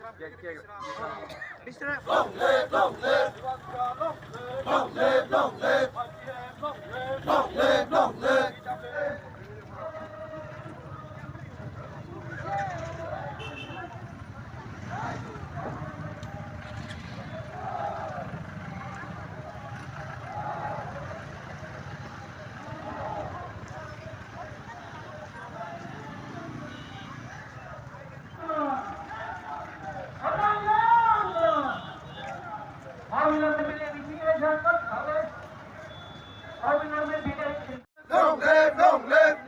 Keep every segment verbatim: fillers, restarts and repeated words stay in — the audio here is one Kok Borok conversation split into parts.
Long live, long live.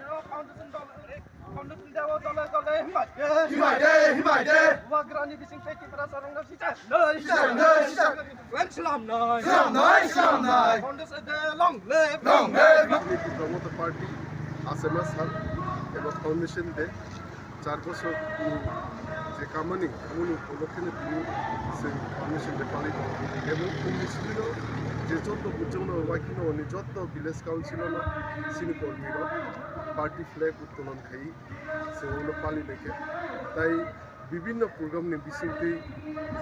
Himai de, himai de. Bubagrani bising tei Tiprasa rokno sijak nai. Sijak nai, sijak. Slam nai. Slam nai, slam nai. Congress de long live. Long live. Promoter Party, Asema Sal, eba Foundation Day. Char bosor ni je kamani, amoni upolokhe no tini chwng Foundation Day palwi tongo. Ebong chwngni simi no je joto buchung no waikhe no ni joto village council no sini kormi rok party flag uttolon khai chwng no pali laikha. Tai bibinno program ni bisingtwi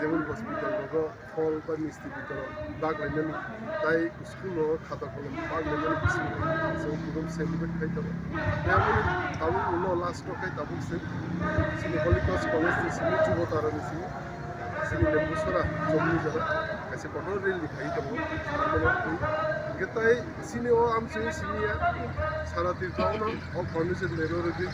jemon hospital rogo phol ba misti bitorok bag lainani, tai school o khata kolom bag lainani bisingtwi chwng program celebrate khai tongo. Tei aboni tabuk ulo last o khai tabuk se chini Holy Cross College ni simi Jubotara ni simi chini Lembusora chowk ni jora kaisa kotor rally khai tongo. Hingke tai chini o amchai simi ya sara Tripura o no o foundation day no rwgwi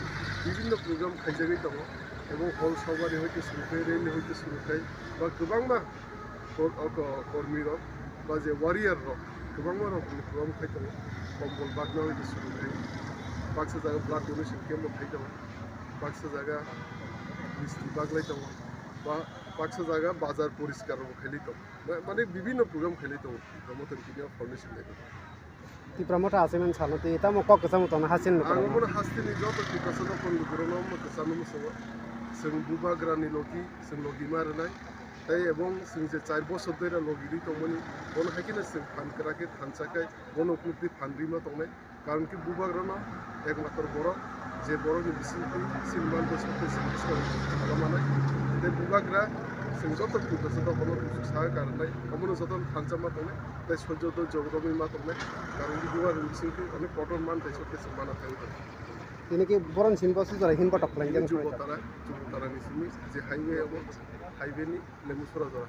bibinno program khaijagwi tongo. Ebong hol sobari hoite suru khai, rally hoite suru khai, ba kwbangma kor-, o ko-, kormi rok, ba je warrior rok, kwbangma rok ni program khai tongo, kombol bagna hoite suru khai, baksa jaga blood donation camp bo khai tongo, baksa jaga misti baglai tongo, ba baksa jaga bazar poriskar bo khailai tongo, ma-, mane bibinno program khailai tongo, Promoter Kenya Foundation level. Tipra Motha Achievement Salno twi tamo kok kwchangma tongna haste ni Ang lukurokno. Omono haste ni joto Tiprasa dophani lukurokno omo kwchangma muchungo. Chwng Bubagrani logi, chwng logi ma rwnai. Tei ebong chwng je char bosor dera logi rwi tongmani, bono hai kheno chwng phan kwrak khe thansa khe, bono kwrwtwi phan rwi ma tongnai. Karon khe Bubagrano ekmatro borok, je borokni bisingtwi chini manto sotto chini bwskango thala manai. Tei Bubagra chwng joto Tiprasa dophano buchuk sa karwnai, omono jotono thansa ma tongnai. Tei soijo do jogorogwi ma tongnai, karon khe Bubagrani bisingtwi onek kotor man tei sotto se mana thangwi tongo. Tini khe boroni simi bo sujora hinba tok khlaingjak. Jubo tara, jubo tara ni simi je highway abo, highway ni Lembusora jora.